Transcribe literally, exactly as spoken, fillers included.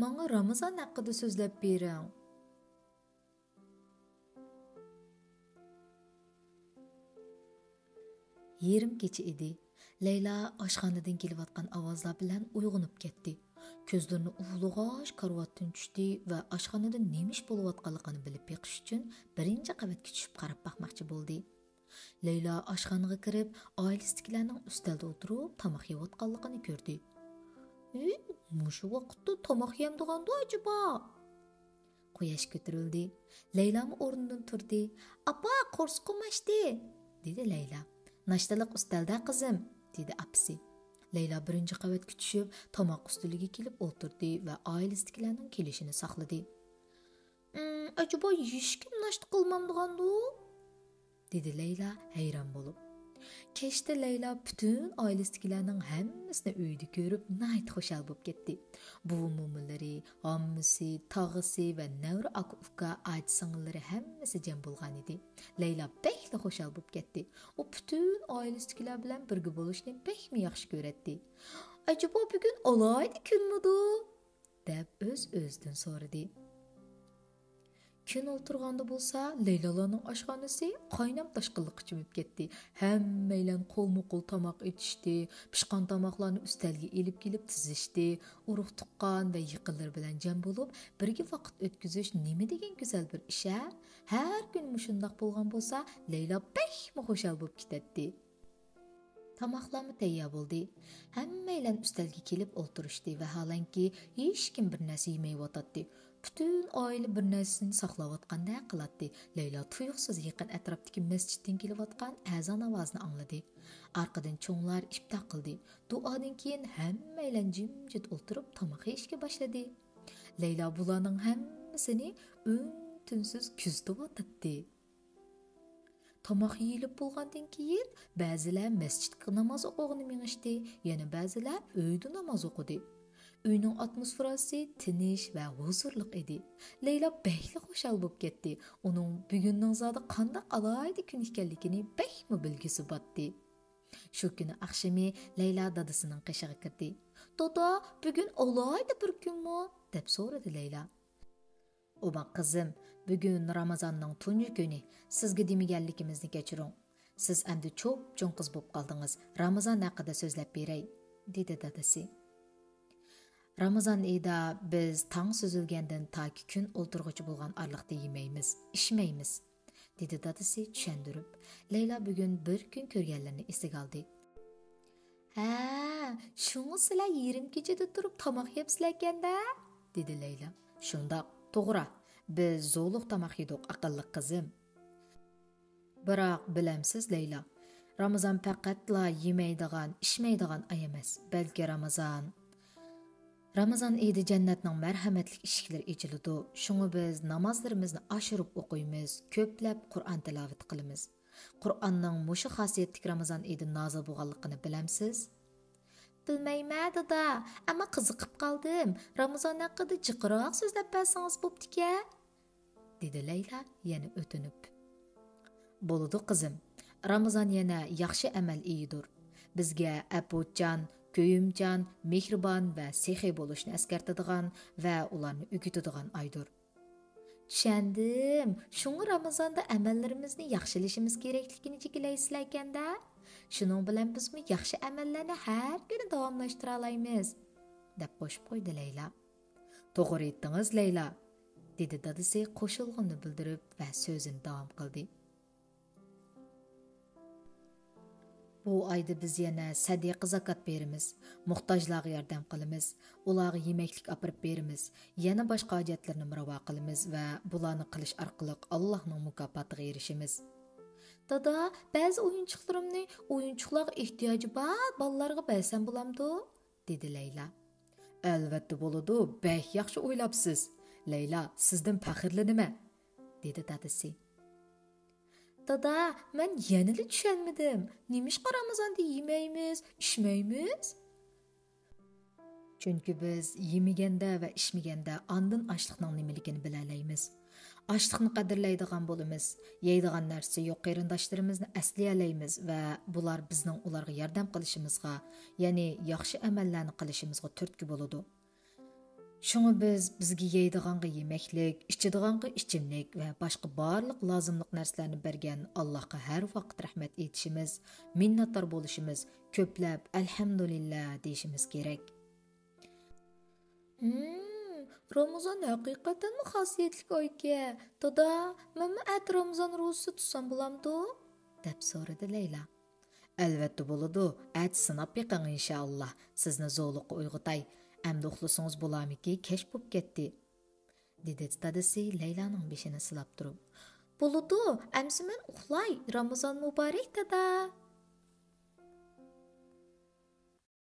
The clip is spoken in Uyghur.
ماڭا رامىزان ھەققىدە سۆزلەپ بېرىڭ. يېرىم كېچە ئىدى. لەيلا ئاشخانىدىن كېلىۋاتقان ئاۋازلار بىلەن ئويغىنىپ كەتتى. كۆزلىرىنى ئۇۋىلىغاچ كارىۋاتتىن چۈشتى ۋە ئاشخانىدا نېمە ئىش بولۇۋاتقانلىقىنى بىلىپ بېقىش ئۈچۈن بىرىنچى قەۋەتكە چۈشۈپ قاراپ باقماقچى بولدى. لەيلا ئاشخانىغا كىرىپ، ئائىلىسىدىكىلەرنىڭ ئۈستەلدە ئولتۇرۇپ تاماق يەۋاتقانلىقىنى كۆردى. ھېي، مۇشۇ ۋاقىتتا تاماق يەمدىغاندۇ ئەجەبا؟ قۇياش كۆتۈرۈلدى. لەيلامۇ ئورنىدىن تۇردى. «ئاپا، قورسىقىم ئاچتى!» دېدى لەيلا. «ناشتىلىق ئۈستەلدە، قىزىم!» دېدى ئاپىسى. لەيلا بىرىنچى قەۋەتكە چۈشۈپ، تاماق ئۈستىلىگە كېلىپ ئولتۇردى ۋە ئائىلىسىدىكىلەرنىڭ كېلىشىنى ساقلىدى. «ئەجەبا ھېچكىم ناشتا قىلمامدىغاندۇ؟» دېدى لەيلا ھەيران بولۇپ. كەچتە لەيلا پۈتۈن ئائىلىسىدىكىلەرنىڭ ھەممىسىنى ئۆيىدە كۆرۈپ، ناھايىتى خۇشال بولۇپ كەتتى. بوۋا مومىلىرى، ھاممىسى، تاغىسى ۋە نەۋرە ئاكا-ئۇكا، ئاچا-سىڭىللىرى ھەممىسى جەم بولغانىدى. لەيلا بەكلا خۇشال بولۇپ كەتتى. ئۇ پۈتۈن ئائىلىسىدىكىلەر بىلەن بىرگە بولۇشنى بەكمۇ ياخشى كۆرەتتى. «ئەجەبا بۈگۈن ئالاھىدە كۈنمىدۇ؟» دەپ ئۆز-ئۆزىدىن سورىدى. كۈن ئولتۇرغاندا بولسا، لەيلالارنىڭ ئاشخانىسى قاينام-تاشقىنلىققا چۆمۈپ كەتتى. ھەممەيلەن قولمۇ-قول تاماق ئېتىشتى، پىشقان تاماقلارنى ئۈستەلگە ئېلىپ كېلىپ تىزىشتى. ئۇرۇق-تۇغقان ۋە يېقىنلىرى بىلەن جەم بولۇپ، بىرگە ۋاقىت ئۆتكۈزۈش نېمە دېگەن گۈزەل بىر ئىش-ھە! ھەر كۈنى مۇشۇنداق بولغان بولسا، لەيلا بەكمۇ خۇشال بولۇپ كېتەتتى. تاماقلارمۇ تەييار بولدى. ھەممەيلەن ئۈستەلگە كېلىپ ئولتۇرۇشتى، ۋاھالەنكى، ھېچكىم بىر نەرسە يېمەيۋاتاتتى. پۈتۈن ئائىلە بىر نەرسىنى ساقلاۋاتقاندەك قىلاتتى. لەيلا تۇيۇقسىز يېقىن ئەتراپتىكى مەسچىتتىن كېلىۋاتقان ئەزان ئاۋازىنى ئاڭلىدى. ئارقىدىن چوڭلار ئىپتا قىلدى. دۇئادىن كېيىن ھەممەيلەن جىمجىت ئولتۇرۇپ تاماق يېيىشكە باشلىدى. لەيلا بۇلارنىڭ ھەممىسىنى ئۈن-تىنسىز كۆزىتىۋاتاتتى. تاماق يېيىلىپ بولغاندىن كېيىن، بەزىلەر مەسچىتكە ناماز ئوقۇغىلى مېڭىشتى، يەنە بەزىلەر ئۆيدە ناماز ئوقۇدى. ئۆينىڭ ئاتموسفېراسى تىنچ ۋە ھۇزۇرلۇق ئىدى. لەيلا بەكلا خۇشال بولۇپ كەتتى. ئۇنىڭ بۈگۈننىڭ زادى قانداق ئالاھىدە كۈن ئىكەنلىكىنى بەكمۇ بىلگۈسى باتتى. شۇ كۈنى ئاخشىمى لەيلا دادىسىنىڭ قېشىغا كىردى. «دادا، بۈگۈن ئالاھىدە بىر كۈنمۇ؟» دەپ سورىدى لەيلا. «ئوماق قىزىم، بۈگۈن رامىزاننىڭ تۇنجى كۈنى، سىزگە دېمىگەنلىكىمىزنى كەچۈرۈڭ. سىز ئەمدى چوپچوڭ قىز بوپ قالدىڭىز، رامىزان ھەققىدە سۆزلەپ بېرەي»، دېدى دادىسى. «رامىزان ئېيىدا بىز تاڭ سۈزۈلگەندىن تاكى كۈن ئولتۇرغۇچە بولغان ئارىلىقتا يېمەيمىز، ئىچمەيمىز»، دېدى دادىسى چۈشەندۈرۈپ. لەيلا بۈگۈن بىر كۈن كۆرگەنلىرىنى ئېسىگە ئالدى. «ھە، شۇڭا سىلەر يېرىم كېچىدە تۇرۇپ تاماق يەپسىلەركەندە؟» دېدى لەيلا. «شۇنداق، توغرا. بىز زولۇق تاماق يېدۇق، ئەقىللىق قىزىم. بىراق، بىلەمسىز، لەيلا، رامىزان پەقەتلا يېمەيدىغان، ئىچمەيدىغان ئاي ئەمەس، بەلكى رامىزان. رامىزان ئېيىدا جەننەتنىڭ مەرھەمەتلىك ئىشىكلىرى ئېچىلىدۇ. شۇڭا بىز نامازلىرىمىزنى ئاشۇرۇپ ئوقۇيمىز، كۆپلەپ قۇرئان تىلاۋىتى قىلىمىز. قۇرئاننىڭ مۇشۇ خاسىيەتلىك رامىزان ئېيىدا نازىل بولغانلىقىنى بىلەمسىز؟» «بىلمەيمەن، دادا، ئەمما قىزىقىپ قالدىم. رامىزان ھەققىدە جىقراق سۆزلەپ بەرسىڭىز بوپتىكەن»، دېدى لەيلا يەنە ئۆتۈنۈپ. «بولىدۇ، قىزىم. رامىزان يەنە ياخشى ئەمەل ئېيىدۇر. بىزگە ئەپۇچان، كۆيۈمچان، مېھرىبان ۋە سېخىي بولۇشنى ئەسكەرتىدىغان ۋە ئۇلارنى ئۆگىتىدىغان ئايدۇر.» «چۈشەندىم. شۇڭا رامىزاندا ئەمەللىرىمىزنى ياخشىلىشىمىز كېرەكلىكىنى جىكىلەيسىلەركەندە؟ شۇنىڭ بىلەن بىزمۇ ياخشى ئەمەللەرنى ھەر كۈنى داۋاملاشتۇرالايمىز»، دەپ قوشۇپ قويدى لەيلا. «توغرا ئېيتتىڭىز، لەيلا»، دېدى دادىسى قوشۇلغىنىنى بىلدۈرۈپ ۋە سۆزىنى داۋام قىلدى. «بۇ ئايدا بىز يەنە سەدىقە زاكات بېرىمىز، موھتاجلارغا ياردەم قىلىمىز، ئۇلارغا يېمەكلىك ئاپىرىپ بېرىمىز، يەنە باشقا ھاجەتلىرىنىمۇ راۋا قىلىمىز ۋە بۇلارنى قىلىش ئارقىلىق ئاللاھنىڭ مۇكاپاتىغا ئېرىشىمىز.» «دادا، بەزى ئويۇنچۇقلىرىمنى ئويۇنچۇقلارغا ئېھتىياجى بار بالىلارغا بەرسەم بولامدۇ؟» دېدى لەيلا. «ئەلۋەتتە بولىدۇ، بەك ياخشى ئويلاپسىز. لەيلا، سىزدىن پەخىرلىنىمەن.» دېدى دادىسى. «دادا، مەن يەنىلا چۈشەنمىدىم. نېمىشقا رامىزاندا يېمەيمىز، ئىچمەيمىز؟» «چۈنكى بىز يېمىگەندە ۋە ئىچمىگەندە ئاندىن ئاشلىقنىڭ نېمىلىكىنى بىلەلەيمىز. ئاشلىقنى قەدىرلەيدىغان بولىمىز. يەيدىغان نەرسىسى يوق قېرىنداشلىرىمىزنى ئەسلىيەلەيمىز ۋە بۇلار بىزنىڭ ئۇلارغا ياردەم قىلىشىمىزغا، يەنى ياخشى ئەمەللەرنى قىلىشىمىزغا تۈرتكە بولىدۇ.» شۇڭا بىز بىزگە يەيدىغانغا يېمەكلىك، ئىچىدىغانغا ئىچىملىك ۋە باشقا بارلىق لازىملىق نەرسىلەرنى بەرگەن ئاللاھقا ھەر ۋاقىت رەھمەت ئېيتىشىمىز، مىننەتدار بولۇشىمىز، كۆپلەپ ئەلھەمدۇلىللا دېيىشىمىز كېرەك. ھىم، رامىزان ھەقىقەتەنمۇ خاسىيەتلىك ئايكەن. دادا، مەنمۇ ئەتە رامىزان روزىسى تۇتسام بولامدۇ؟ دەپ سورىدى لەيلا. ئەلۋەتتە بولىدۇ، ئەتە سىناپ بېقىڭ ئىنشائاللا، سىزنى زورلۇققا ئويغىتاي. ئەمدى ئۇخلىسىڭىز بولارمىكى، كەچ بوپ كەتتى. دېدى دادىسى لەيلانىڭ بېشىنى سىلاپ تۇرۇپ. بولىدۇ، ئەمسە مەن ئۇخلاي، رامىزان مۇبارەك دادا.